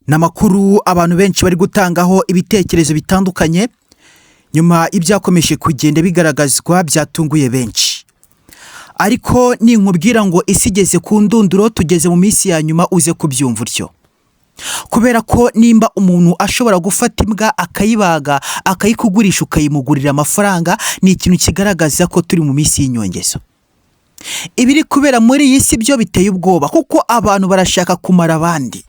Ni amakuru abantu benshi bari gutangaho ibitekerezo bitandukanye nyuma y'ibyakomeje kugenda bigaragazwa byatunguye benshi. Ariko ninkubwira ngo isi igeze ku ndunduro, tugeze mu minsi ya nyuma, uze kubyumva utyo. Kubera ko nimba umuntu ashobora gufata imbwa akayibaga, akayikugurisha, ukayimugurira amafaranga, ni ikintu kigaragaza ko turi mu minsi y'inyongezo. Ibiri kubera muri iyi si byo biteye ubwoba, kuko abantu barashaka kumara abandi.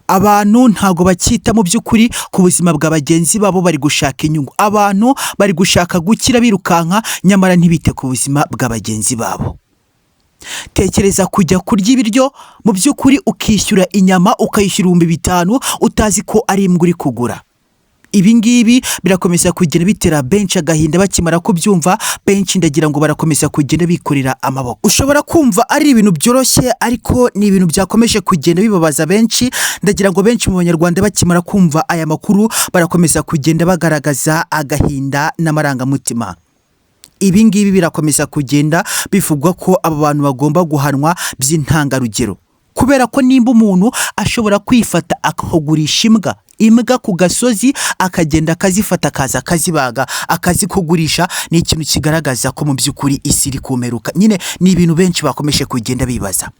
Abantu ntabwo bacyita mu by'ukuri ku buzima bwa bagenzi babo, bari gushaka inyungu. Abantu bari gushaka gukira birukanka, nyamara ntibite ku buzima bwa bagenzi babo. Tekereza kujya kurya ibiryo mu by'ukuri ukishyura inyama, ukayishyura 5000, utazi ko ari imbwa uri kugura. Ibi ngibi birakomeza kugenda bitera benshi agahinda bakimara kubyumva, benshi ndagira ngo barakomeza kugenda bikorera amaboko. Ushobora kumva ari ibintu byoroshye, ariko ni ibintu byakomeje kugenda bibabaza benshi. Ndagira ngo benshi mu Banyarwanda bakimara kumva aya makuru barakomeza kugenda bagaragaza agahinda n'amarangamutima. Ibi ngibi birakomeza kugenda bivugwa ko aba bantu bagomba guhanwa by'intangarugero. Kubera ko nimba umuntu ashobora kwifata akagurisha imbwa, imbwa ku gasozi, akagenda akazifata, akaza akazibaga, akazikugurisha, ni ikintu kigaragaza ko mu by'ukuri isi iri kumeruka. Nyine ni ibintu benshi bakomeje kugenda bibaza.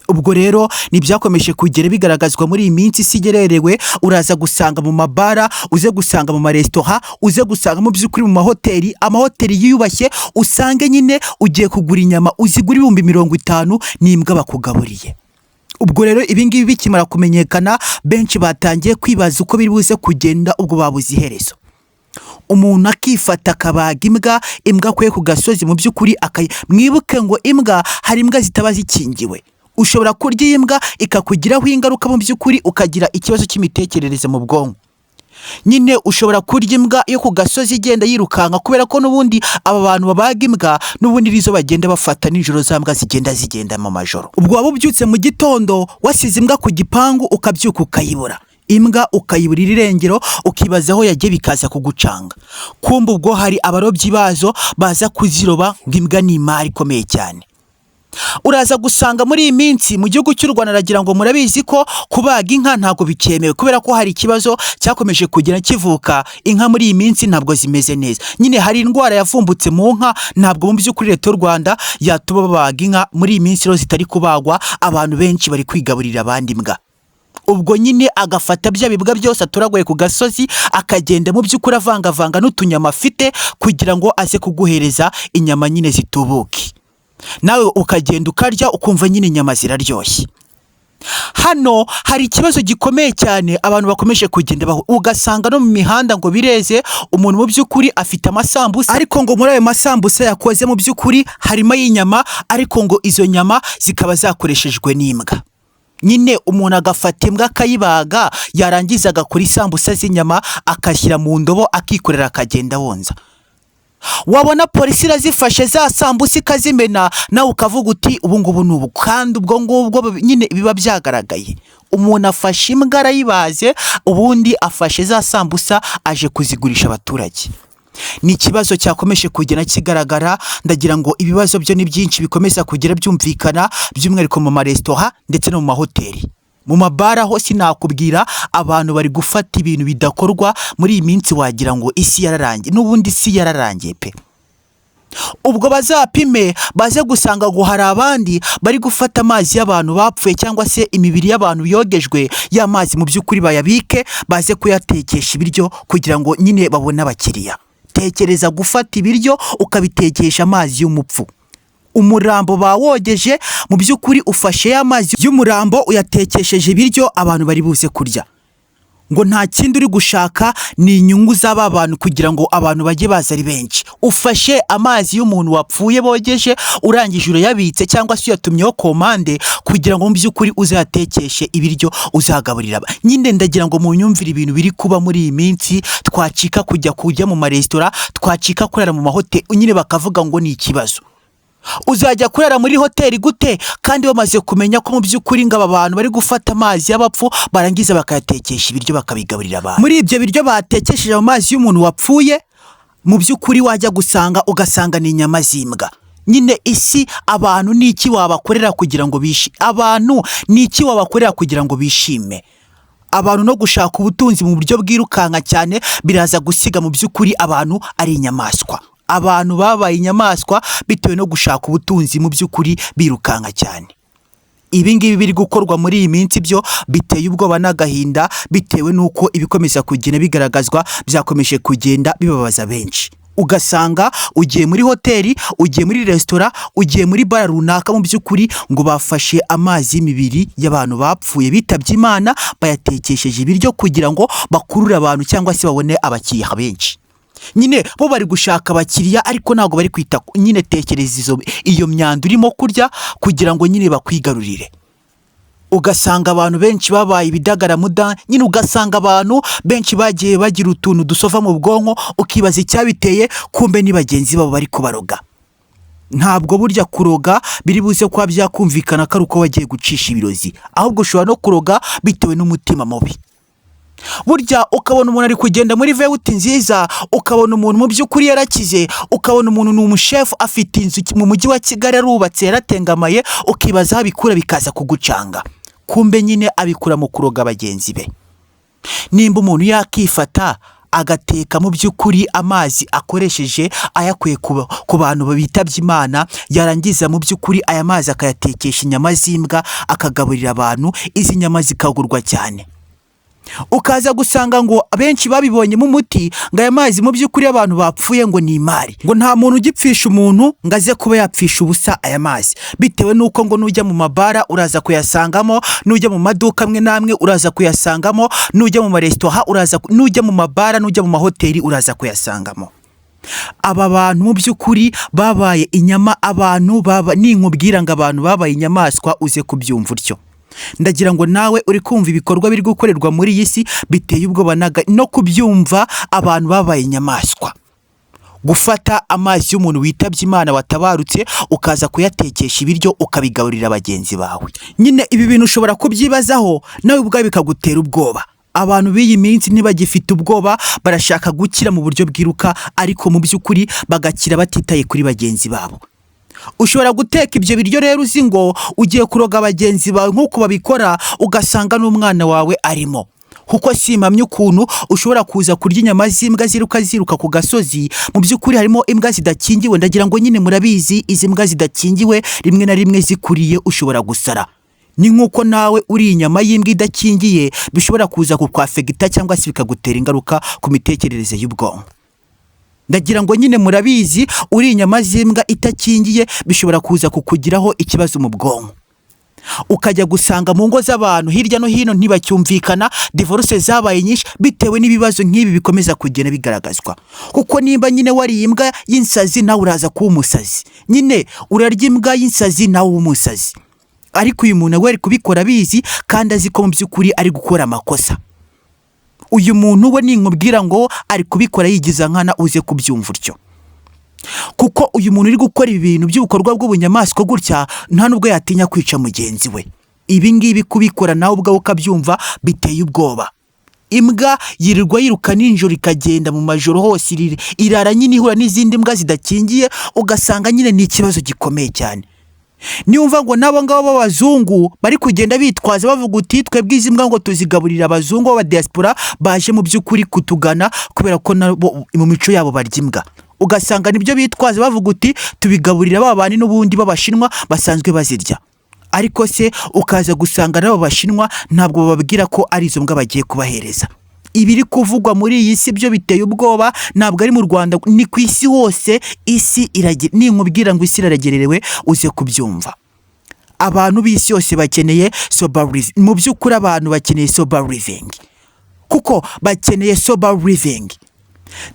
Ubwo rero ni ibyakomeje kugenda bigaragazwa muri iyi minsi isi igererewe. Uraza gusanga mu mabara, uze gusanga mu maresitora, uze gusanga mu by'ukuri mu mahoteli, amahoteli yiyubashye, usange nyine ugiye kugura inyama uzigura 50,000, n'imbwa bakugaburiye. Ubwo rero ibi ngibi bikimara kumenyekana, benshi batangiye kwibaza uko biri buze kugenda, ubwo babuze iherezo. Umuntu akifata akabaga imbwa, imbwa akuye ku gasozi mu by'ukuri. Mwibuke ngo imbwa, hari imbwa zitaba zikingiwe. Ushobora kurya iyi mbwa ikakugiraho ingaruka mu by'ukuri, ukagira ikibazo cy'imitekerereze mu bwonko. Nyine ushobora kurya imbwa yo ku gasozi igenda yirukanka, kubera ko n'ubundi aba bantu babaga imbwa n'ubundi nizo bagenda bafata nijoro, za mbwa zigenda zigenda mu majoro. Ubwo waba ubyutse mu gitondo wasize imbwa ku gipangu, ukabyuka ukayibura, imbwa ukayiburira irengero, ukibaza aho yagiye, bikaza kugucanga. Kumva ubwo hari abarobyi bazo baza kuziroba, ngo imbwa ni imari ikomeye cyane. Uraza gusanga muri iyi minsi mu gihugu cy'u Rwanda, aragira ngo murabizi ko kubaga inka ntabwo bikemewe, kubera ko hari ikibazo cyakomeje kugenda kivuka. Inka muri iyi minsi ntabwo zimeze neza, nyine hari indwara yavumbutse mu nka. Ntabwo mu by'ukuri Leta y'u Rwanda yatuma babaga inka muri iyi minsi. Rero zitari kubagwa, abantu benshi bari kwigaburira abandi mbwa. Ubwo nyine agafata bya bibwa byose atoraguye ku gasozi, akagenda mu by'ukuri avangavanga n'utunyama afite kugira ngo aze kuguhereza inyama nyine zitubuke, nawe ukagenda ukarya, ukumva nyine inyama ziraryoshye. Hano hari ikibazo gikomeye cyane abantu bakomeje kugenda baho, ugasanga no mu mihanda ngo bireze, umuntu mu by'ukuri afite amasambusa, ariko ngo muri ayo masambusa yakoze mu by'ukuri harimo ay'inyama, ariko ngo izo nyama zikaba zakoreshejwe n'imbwa. Nyine umuntu agafata imbwa akayibaga, yarangiza agakora isambusa z'inyama, akashyira mu ndobo, akikorera, akagenda wonza. Wabona polisi irazifashe za sambusa ikazimena, nawe ukavuga uti ubu ngubu ni ubu. Kandi ubwo ngubwo nyine biba byagaragaye, umuntu afashe imbwa arayibaze, ubundi afashe za sambusa aje kuzigurisha abaturage. Ni ikibazo cyakomeje kugenda kigaragara. Ndagira ngo ibibazo byo ni byinshi bikomeza kugera byumvikana, by'umwihariko mu maresitora ndetse no mu mahoteli. Mu mabara ho sinakubwira, abantu bari gufata ibintu bidakorwa muri iyi minsi, wagira ngo isi yararangiye. N'ubundi isi yararangiye pe. Ubwo bazapime baze gusanga ngo hari abandi bari gufata amazi y'abantu bapfuye cyangwa se imibiri y'abantu yogejwe, ya mazi mu by'ukuri bayabike, baze kuyatekesha ibiryo kugira ngo nyine babone abakiriya. Tekereza gufata ibiryo ukabitekesha amazi y'umupfu, umurambo bawogeje, mu by'ukuri ufashe ya mazi y'umurambo uyatekesheje ibiryo abantu bari buze kurya, ngo nta kindi uri gushaka, ni inyungu z'aba bantu kugira ngo abantu bajye baza ari benshi. Ufashe amazi y'umuntu wapfuye bogeje, urangije urayabitse cyangwa se uyatumyeho komande kugira ngo mu by'ukuri uzayatekeshe ibiryo uzagaburira. Nyine ndagira ngo munyumvire ibintu biri kuba muri iyi minsi. Twacika kujya kurya mu maresitora, twacika kurara mu mahoteli, nyine bakavuga ngo ni ikibazo. Uzajya kurara muri hoteli gute kandi bamaze kumenya ko mu by'ukuri ngo aba bantu bari gufata amazi y'abapfu, barangiza bakayatekesha ibiryo, bakabigaburira abantu? Muri ibyo biryo batekesheje mu mazi y'umuntu wapfuye, mu by'ukuri wajya gusanga ugasanga ni inyama z'imbwa. Nyine isi, abantu ni iki wabakorera kugira ngo abantu ni iki wabakorera kugira ngo bishime? Abantu no gushaka ubutunzi mu buryo bwirukanka cyane biraza gusiga mu by'ukuri abantu ari inyamaswa. Abantu babaye inyamaswa bitewe no gushaka ubutunzi mu by'ukuri birukanka cyane. Ibi ngibi biri gukorwa muri iyi minsi byo biteye ubwoba n'agahinda, bitewe n'uko ibikomeza kugenda bigaragazwa byakomeje kugenda bibabaza benshi. Ugasanga ugiye muri hoteli, ugiye muri resitora, ugiye muri bara runaka, mu by'ukuri ngo bafashe amazi y'imibiri y'abantu bapfuye bitabye Imana, bayatekesheje ibiryo kugira ngo bakurure abantu cyangwa se babone abakiriya benshi. Nyine bo bari gushaka abakiriya, ariko ntabwo bari kwita nyine. Tekereza iyo myanda urimo kurya kugira ngo nyine bakwigarurire. Ugasanga abantu benshi babaye ibidagaramuda nyine, ugasanga abantu benshi bagiye bagira utuntu dusova mu bwonko, ukibaza icyabiteye, kumbe ni bagenzi babo bari kubaroga. Ntabwo burya kuroga biri buze kuba byakumvikana ko ari uko wagiye gucisha ibirozi, ahubwo ushobora no kuroga bitewe n'umutima mubi. Burya ukabona umuntu ari kugenda muri V8 nziza, ukabona umuntu mu by'ukuri yarakize, ukabona umuntu ni umushefu, afite inzu mu mujyi wa Kigali, arubatse, yaratengamaye, ukibaza aho abikura, bikaza kugucanga. Kumbe nyine abikura mu kuroga bagenzi be. Nimba umuntu yakifata agateka mu by'ukuri amazi akoresheje ayakuye ku bantu bitabye Imana, yarangiza mu by'ukuri aya mazi akayatekesha inyama z'imbwa, akagaburira abantu, izi nyama zikagurwa cyane, ukaza gusanga ngo abenshi babibonyemo umuti, ngo aya mazi mu by'ukuri abantu bapfuye ngo ni imari, ngo nta muntu ugipfisha umuntu ngo aze kuba yapfisha ubusa aya mazi, bitewe n'uko ngo nujya mu mabara uraza kuyasangamo, nujya mu maduka amwe n'amwe uraza kuyasangamo, nujya mu maresitora uraza, nujya mu mabara, nujya mu mahoteli uraza kuyasangamo. Aba bantu mu by'ukuri babaye inyama, abantu baba, ninkubwira ngo abantu babaye inyamaswa uze kubyumva utyo. Ndagira ngo nawe uri kumva ibikorwa biri gukorerwa muri iyi si biteye ubwoba no kubyumva. Abantu babaye inyamaswa. Gufata amazi y'umuntu witabye Imana, watabarutse, ukaza kuyatekesha ibiryo, ukabigaburira bagenzi bawe. Nyine ibi bintu ushobora kubyibazaho nawe ubwawe bikagutera ubwoba. Abantu b'iyi minsi ntibagifite ubwoba, barashaka gukira mu buryo bwiruka, ariko mu by'ukuri bagakira batitaye kuri bagenzi babo. Ushobora guteka ibyo biryo rero uzi ngo ugiye kuroga bagenzi bawe nk'uko babikora, ugasanga n'umwana wawe arimo, kuko simpamya ukuntu ushobora kuza kurya inyama z'imbwa ziruka ziruka ku gasozi. Mu by'ukuri harimo imbwa zidakingiwe. Ndagira ngo nyine murabizi, izi mbwa zidakingiwe rimwe na rimwe zikuriye ushobora gusara. Ni nk'uko nawe uri inyama y'imbwa idakingiye bishobora kuza kukwafegita cyangwa se bikagutera ingaruka ku mitekerereze y'ubwonko. Ndagira ngo nyine murabizi, uri inyama z'imbwa itakingiye bishobora kuza kukugiraho ikibazo mu bwonko. Ukajya gusanga mu ngo z'abantu hirya no hino ntibacyumvikana, divorce zabaye nyinshi bitewe n'ibibazo nk'ibi bikomeza kugenda bigaragazwa. Kuko nimba nyine wariye imbwa y'insazi, nawe uraza kuba umusazi. Nyine urarya imbwa y'insazi, nawe uba umusazi. Ariko uyu muntu we ari kubikora abizi kandi azi ko mu by'ukuri ari gukora amakosa. Uyu muntu we ninkubwira ngo ari kubikora yigiza nkana uze kubyumva utyo, kuko uyu muntu uri gukora ibi bintu by'ubukorwa bw'ubunyamaswa gutya nta nubwo yatinya kwica mugenzi we. Ibi ngibi kubikora nawe ubwawe ukabyumva biteye ubwoba. Imbwa yirirwa yiruka nijoro, ikagenda mu majoro hose, irara nyine ihura n'izindi mbwa zidakingiye, ugasanga nyine ni ikibazo gikomeye cyane. Niwumva ngo n'abo ngabo b'abazungu bari kugenda bitwaza bavuga uti: "Twebwe izi mbwa ngo tuzigaburira abazungu b'abadiaspora baje mu by'ukuri kutugana, kubera ko nabo mu mico yabo barya imbwa", ugasanga nibyo bitwaza bavuga uti: "Tubigaburira ba bandi n'ubundi b'Abashinwa basanzwe bazirya." Ariko se ukaza gusanga n'abo Bashinwa ntabwo bababwira ko ari izo mbwa bagiye kubahereza. Ibiri kuvugwa muri iyi si byo biteye ubwoba. Ntabwo ari mu Rwanda, ni ku isi hose. Isi ninkubwira ngo isi iraregererewe uze kubyumva. Abantu b'isi yose bakeneye sober living. Mu by'ukuri abantu bakeneye sober living, kuko bakeneye sober living.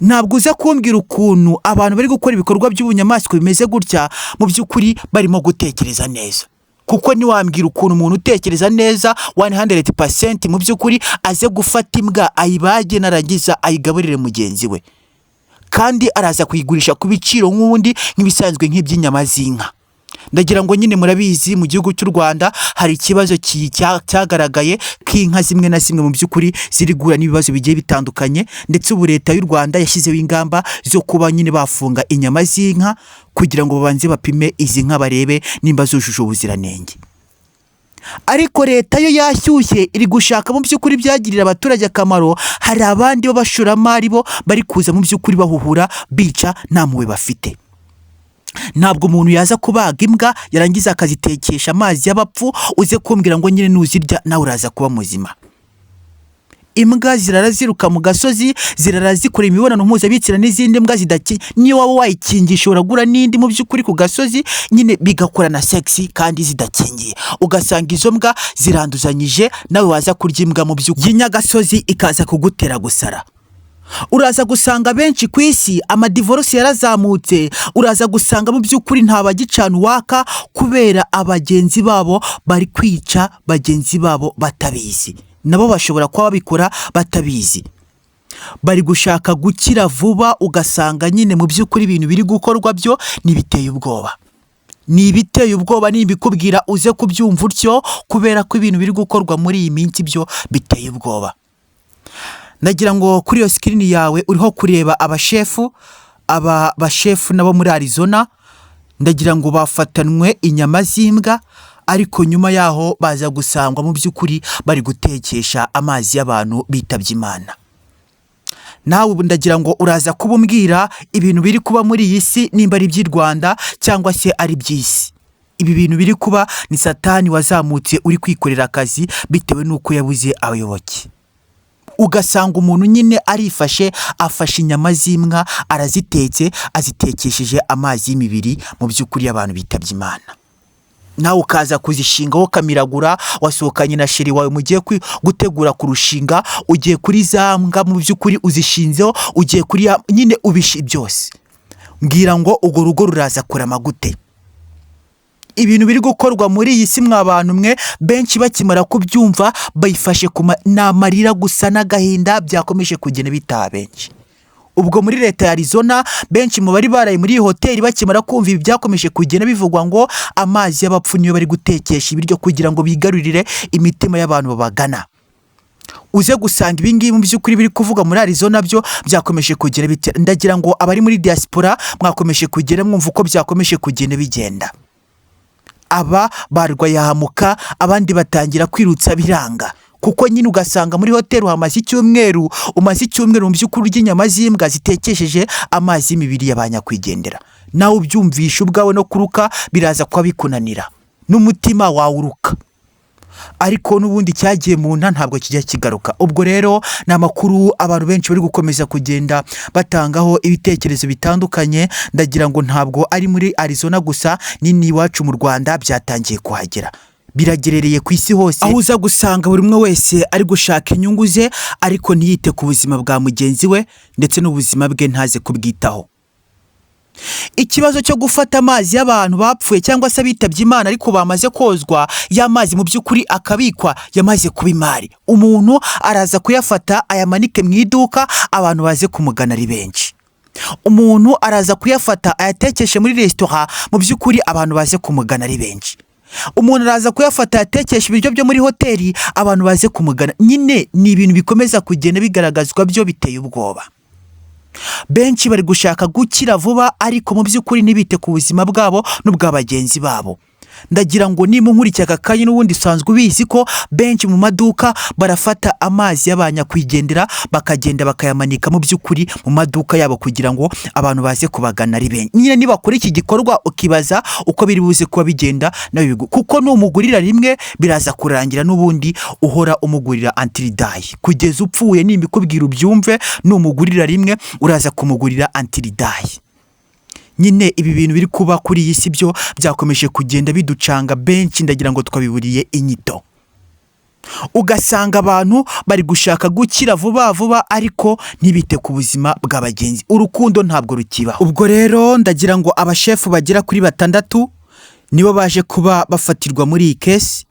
Ntabwo uza kumbwira ukuntu abantu bari gukora ibikorwa by'ubunyamaswa bimeze gutya mu by'ukuri barimo gutekereza neza, kuko ntiwambwira ukuntu umuntu utekereza neza 100% mu by'ukuri aze gufata imbwa, ayibage, narangiza ayigaburire mugenzi we, kandi araza kuyigurisha ku biciro nk'ubundi nk'ibisanzwe nk'iby'inyama z'inka. Ndagira ngo nyine murabizi, mu gihugu cy'u Rwanda hari ikibazo cyagaragaye k'inka zimwe na zimwe mu by'ukuri ziri guhura n'ibibazo bigiye bitandukanye, ndetse ubu Leta y'u Rwanda yashyizeho ingamba zo kuba nyine bafunga inyama z'inka kugira ngo babanze bapime izi nka, barebe nimba zujuje ubuziranenge. Ariko leta yo yashyushye, iri gushaka mu by'ukuri byagirira abaturage akamaro. Hari abandi b'abashoramari bo bari kuza mu by'ukuri bahuhura, bica, nta mpuhwe bafite. Ntabwo umuntu yaza kubaga imbwa, yarangiza akazitekesha amazi y'abapfu, uze kumbwira ngo nyine nuzirya nawe uraza kuba muzima. Imbwa zirara ziruka mu gasozi, zirara zikora imibonano mpuzabitsina n'izindi mbwa zidaki. Niyo waba wayikingisha, uragura n'indi mu by'ukuri ku gasozi nyine bigakorana sex kandi zidakingiye, ugasanga izo mbwa ziranduzanyije. Nawe waza kurya imbwa mu by'ukuri y'inyagasozi, ikaza kugutera gusara. Uraza gusanga benshi ku isi amadivorisi yarazamutse. Uraza gusanga mu by'ukuri nta bagicana uwaka, kubera abagenzi babo bari kwica bagenzi babo batabizi. Nabo bashobora kuba babikora batabizi, bari gushaka gukira vuba. Ugasanga nyine mu by'ukuri ibintu biri gukorwa byo ntibiteye ubwoba, ni ibiteye ubwoba. Nibikubwira uze kubyumva utyo, kubera ko ibintu biri gukorwa muri iyi minsi byo biteye ubwoba. Ndagira ngo kuri iyo screen yawe uriho kureba abashefu. Aba bashefu nabo muri Arizona, ndagira ngo bafatanwe inyama z'imbwa, ariko nyuma yaho baza gusangwa mu by'ukuri bari gutekesha amazi y'abantu bitabye Imana. Nawe ubu ndagira ngo uraza kuba umbwira ibintu biri kuba muri iyi si, nimba ari iby'i Rwanda cyangwa se ari iby'isi. Ibi bintu biri kuba ni Satani wazamutse uri kwikorera akazi bitewe n'uko yabuze abayoboke. Ugasanga umuntu nyine arifashe, afashe inyama z'imbwa, arazitetse, azitekesheje amazi y'imibiri mu by'ukuri y'abantu bitabye Imana. Nawe ukaza kuzishingaho ukamiragura. Wasohokanye na chéri wawe, mugiye gutegura kurushinga, ugiye kuri za mbwa mu by'ukuri uzishinzeho, ugiye kuri ya nyine ubishi byose. Mbwira ngo urwo rugo ruraza kurama gute? Ibintu biri gukorwa muri iyi si, mwa bantu mwe, benshi bakimara kubyumva bayifashe ku ni amarira gusa n'agahinda byakomeje kugenda bitaha benshi. Ubwo muri leta ya Arizona, benshi mu bari baraye muri iyi hoteli bakimara kumva ibi byakomeje kugenda bivugwa ngo amazi y'abapfu niyo bari gutekesha ibiryo kugira ngo bigarurire imitima y'abantu babagana, uze gusanga ibi ngibi mu by'ukuri biri kuvuga muri Arizona byo byakomeje kugenda bitera. Ndagira ngo abari muri diaspora mwakomeje kugenda mwumva uko byakomeje kugenda bigenda. Aba barwayahamuka, abandi batangira kwirutsa biranga, kuko nyine ugasanga muri hoteli uhamaze icyumweru, umaze icyumweru mu by'ukuri urya inyama z'imbwa zitekesheje amazi y'imibiri ya ba nyakwigendera. Nawe ubyumvisha ubwawe, no kuruka biraza kuba bikunanira, n'umutima wawuruka. Ariko n'ubundi cyagiye mu nda ntabwo kijya kigaruka. Ubwo rero ni amakuru abantu benshi bari gukomeza kugenda batangaho ibitekerezo bitandukanye. Ndagira ngo ntabwo ari muri Arizona gusa, ni n'iwacu mu Rwanda byatangiye kuhagera, biragerereye ku isi hose, aho uza gusanga buri umwe wese ari gushaka inyungu ze, ariko ntiyite ku buzima bwa mugenzi we, ndetse n'ubuzima bwe ntaze kubwitaho. Ikibazo cyo gufata amazi y'abantu bapfuye cyangwa se abitabye Imana ariko bamaze kozwa, ya mazi mu by'ukuri akabikwa, yamaze kuba imari. Umuntu araza kuyafata ayamanike mu iduka, abantu baze kumugana ari benshi. Umuntu araza kuyafata ayatekeshe muri resitora, mu by'ukuri abantu baze kumugana ari benshi. Umuntu araza kuyafata ayatekesha ibiryo byo muri hoteli, abantu baze kumugana. Nyine ni ibintu bikomeza kugenda bigaragazwa byo biteye ubwoba. Benshi bari gushaka gukira vuba, ariko mu by'ukuri ntibite ku buzima bwabo n'ubwa bagenzi babo. Ndagira ngo niba unkurikiye aka kanya, n'ubundi usanzwe ubizi ko benshi mu maduka barafata amazi y'abanyakwigendera, bakagenda bakayamanika mu by'ukuri mu maduka yabo kugira ngo abantu baze kubagana ari benshi. Nyine nibakora iki gikorwa, ukibaza uko biri buze kuba bigenda nawe, kuko numugurira rimwe biraza kurangira n'ubundi uhora umugurira until die, kugeza upfuye. Nimbikubwira ubyumve, numugurira rimwe uraza kumugurira until die. Nyine ibi bintu biri kuba kuri iyi si byo byakomeje kugenda biducanga benshi, ndagira ngo twabiburiye inyito. Ugasanga abantu bari gushaka gukira vuba vuba, ariko ntibite ku buzima bwa bagenzi. Urukundo ntabwo rukibaho. Ubwo rero ndagira ngo abashefu bagera kuri batandatu nibo baje kuba bafatirwa muri iyi case,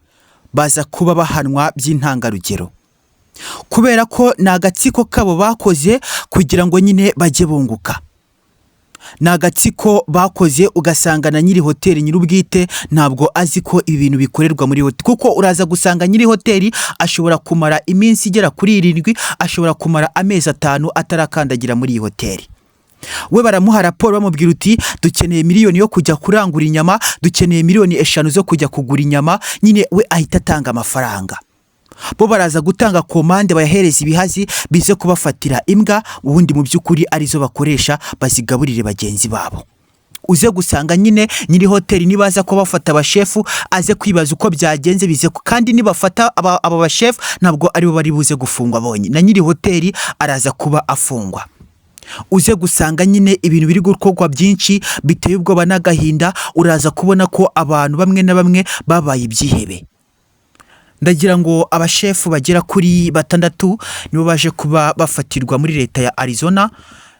baza kuba bahanwa by'intangarugero, kubera ko ni agatsiko kabo bakoze kugira ngo nyine bajye bunguka. Ni agatsiko bakoze, ugasanga na nyiri hoteli nyir'ubwite ntabwo azi ko ibi bintu bikorerwa muri hoteli, kuko uraza gusanga nyiri hoteli ashobora kumara iminsi igera kuri 7, ashobora kumara amezi 5 atarakandagira muri iyi hoteli. We baramuha raporo, bamubwira uti: "Dukeneye miliyoni yo kujya kurangura inyama, dukeneye miliyoni 5 zo kujya kugura inyama." Nyine we ahita atanga amafaranga, bo baraza gutanga komande, bayahereza ibihazi bize kubafatira imbwa, ubundi mu by'ukuri arizo bakoresha bazigaburire bagenzi babo. Uze gusanga nyine nyiri hoteli nibaza ko bafata abashefu, aze kwibaza uko byagenze bize kandi nibafata aba bashefu, ntabwo aribo bari buze gufungwa bonyine, na nyiri hoteli araza kuba afungwa. Uze gusanga nyine ibintu biri gukorwa byinshi biteye ubwoba n'agahinda. Uraza kubona ko abantu bamwe na bamwe babaye ibyihebe. Ndagira ngo abashefu bagera kuri batandatu nibo baje kuba bafatirwa muri leta ya Arizona.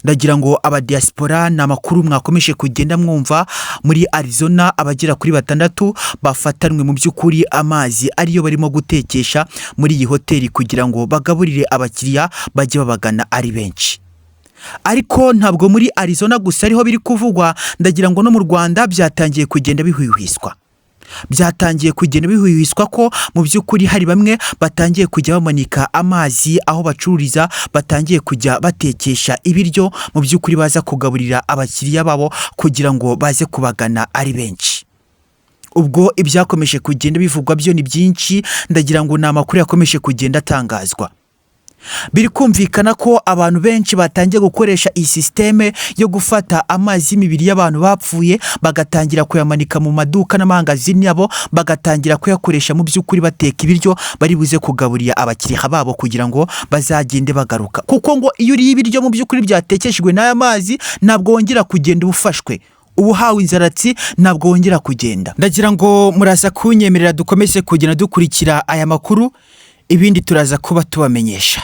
Ndagira ngo abadiyasipora, ni amakuru mwakomeje kugenda mwumva muri Arizona, abagera kuri batandatu bafatanwe mu by'ukuri amazi ariyo barimo gutekesha muri iyi hoteli kugira ngo bagaburire abakiriya bajye babagana ari benshi. Ariko ntabwo muri Arizona gusa ariho biri kuvugwa. Ndagira ngo no mu Rwanda byatangiye kugenda bihwihwiswa, byatangiye kugenda bihwihwiswa ko mu by'ukuri hari bamwe batangiye kujya bamanika amazi aho bacururiza, batangiye kujya batekesha ibiryo mu by'ukuri baza kugaburira abakiriya babo kugira ngo baze kubagana ari benshi. Ubwo ibyakomeje kugenda bivugwa byo ni byinshi. Ndagira ngo ni amakuru yakomeje kugenda atangazwa. Biri kumvikana ko abantu benshi batangiye gukoresha iyi sisiteme yo gufata amazi y'imibiri y'abantu bapfuye, bagatangira kuyamanika mu maduka n'amangazini yabo, bagatangira kuyakoresha mu by'ukuri bateka ibiryo bari buze kugaburira abakiriya babo kugira ngo bazagende bagaruka, kuko ngo iyo uriye ibiryo mu by'ukuri byatekeshejwe n'aya mazi, ntabwo wongera kugenda uba ufashwe, uba uhawe inzaratsi, ntabwo wongera kugenda. Ndagira ngo muraza kunyemerera dukomeze kugenda dukurikira aya makuru, ibindi turaza kuba tubamenyesha.